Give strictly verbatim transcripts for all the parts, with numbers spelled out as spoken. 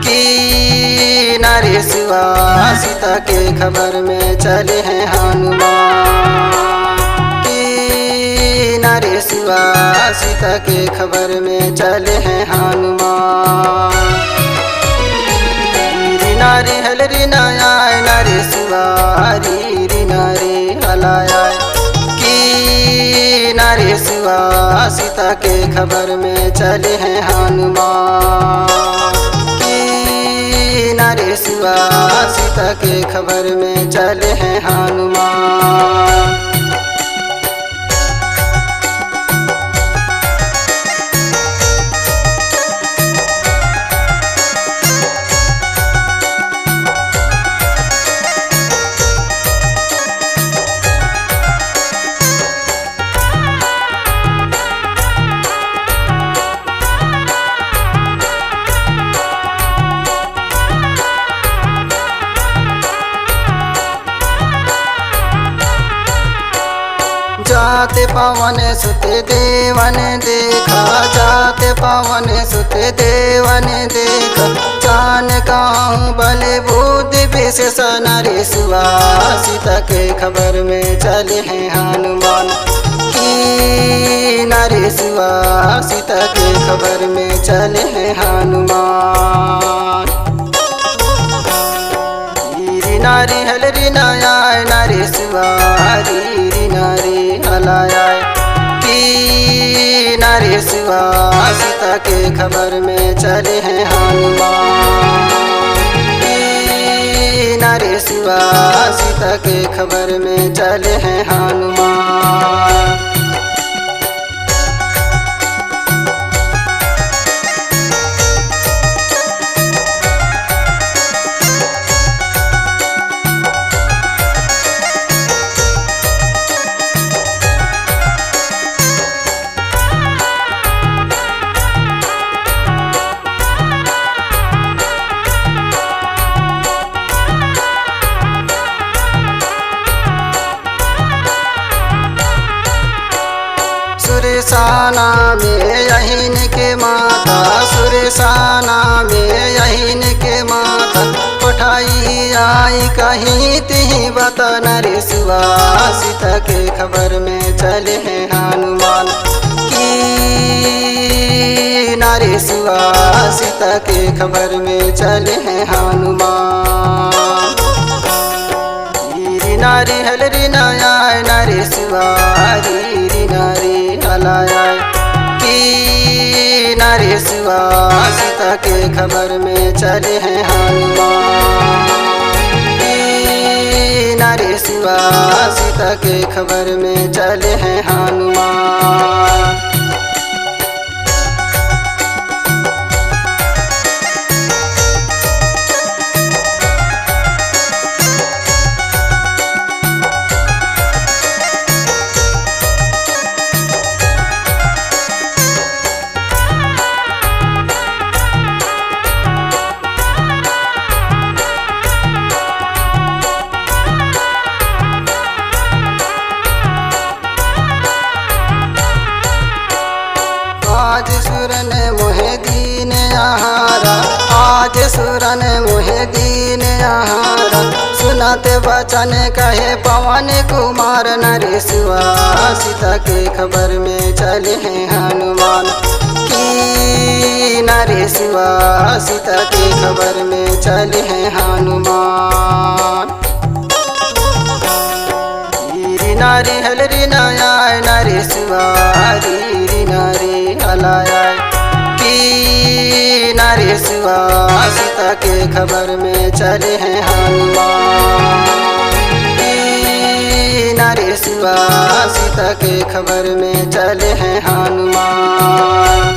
कि नरेशवा सीता के खबर में चले हैं हनुमान, कि नरेशवा सीता के खबर में चले हैं हनुमान। री नारी हल री नया नरेशवा, री री नारी हलाया कि नरेशवा सीता के खबर में चले हैं हनुमान, कि नरेशवा सीता के खबर में चले हैं हनुमान। जात पवन सुत देवन देखा, जात पवन सुत देवन देखा, जान कहूँ बल बुद्धि विशेष नरेशवा सीता के खबर में चले हैं हनुमान, कि नरेशवा सीता के खबर में चले हैं हनुमान। री नारी हल री नया नरेशवा, री री नारी हलाया कि नरेशवा सीता के खबर में चले हैं हनुमान, कि नरेशवा सीता के खबर में चले हैं हनुमान। सुरसाना में अहिन के माता, सुरसाना में अहिन के माता, पठाई आई कहीं तिही बता नरेशवा सीता के खबर में चले हैं हनुमान, कि नरेशवा सीता के खबर में चले हैं हनुमान। री नारी हल री नया नरेशवा, री री नारी हलाया कि नरेशवा सीता के खबर में चले हैं हनुमान, कि नरेशवा सीता के खबर में चले हैं हनुमान। आज सुरन मोहे दीन आहारा, आज सुरन मोहे दीन आहारा। सुनत वचन कहे पवन कुमार, नरेशवा सीता के खबर में चले हैं हनुमान, कि नरेशवा सीता के खबर में चले हैं हनुमान। री नारी हल री नया नरेशवा, री री नारी हलाया कि नरेशवा सीता के खबर में चले हैं हनुमान, कि नरेशवा सीता के खबर में चले हैं हनुमान।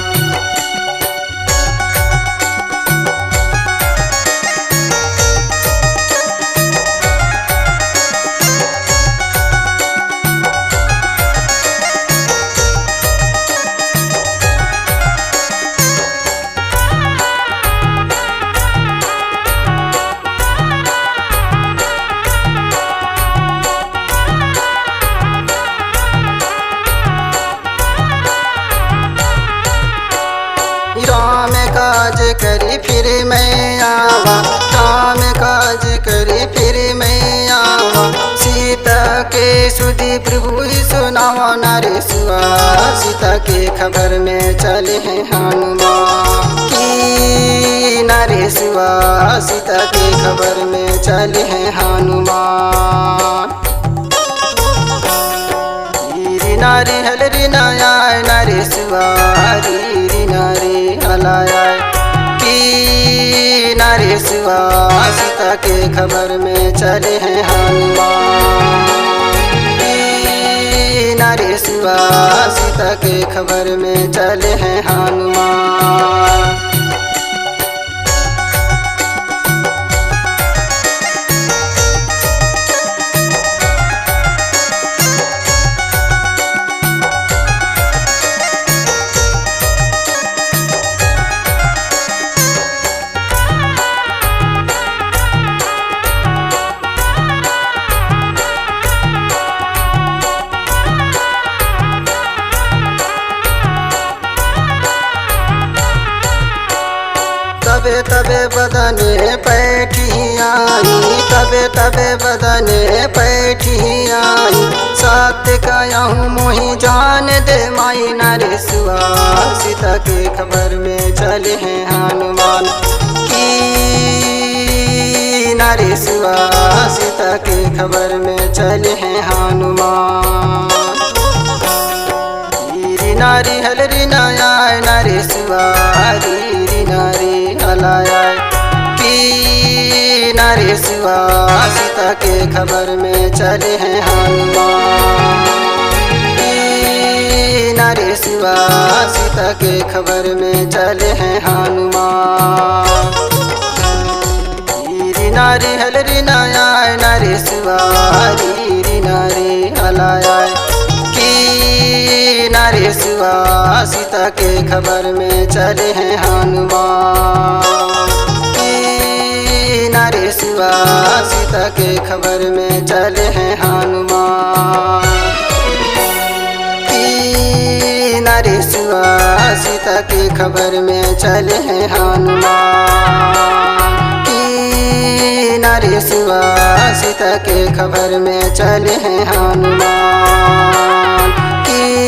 फिर मैं आवा, काम काज करी फिर मैं आवा। सीता के सुधि प्रभु ही सुनावा, नरेशवा सीता के खबर में चले हैं हनुमान। कि नरेशवा सीता के खबर में चले हैं हनुमान। री री ना री हल री ना आय, नरेशवा री री ना री हल आय। कि नरेशवा सीता के खबर में चले हैं हनुमान। कि नरेशवा सीता के खबर में चले हैं हनुमान। तबे तबे बदने पैठी आई, तबे तबे बदने पैठी आई। सत्य कहूँ मोहि जान दे माई, नरेशवा सीता के खबर में चले हैं हनुमान। कि नरेशवा सीता के खबर में चले हैं हनुमान। री री ना री हल री ना आय, नरेशवा री री ना री हल आय। कि नरेशवा सीता के खबर में चले हैं हनुमान। कि नरेशवा सीता के खबर में चले हैं हनुमान। री री ना री हल री ना आय, नरेशवा री री ना री हल आय। कि नरेशवा सीता के खबर में चले हैं हनुमान। कि नरेशवा सीता के खबर में चले हैं हनुमान। कि नरेशवा सीता के खबर में चले हैं हनुमान। कि नरेशवा सीता के खबर में चले हैं हनुमान। कि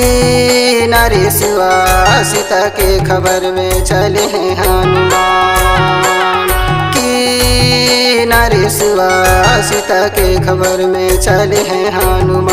नरेशवा सीता के खबर में चले हैं हनुमान। कि नरेशवा सीता के खबर में चले हैं हनुमान।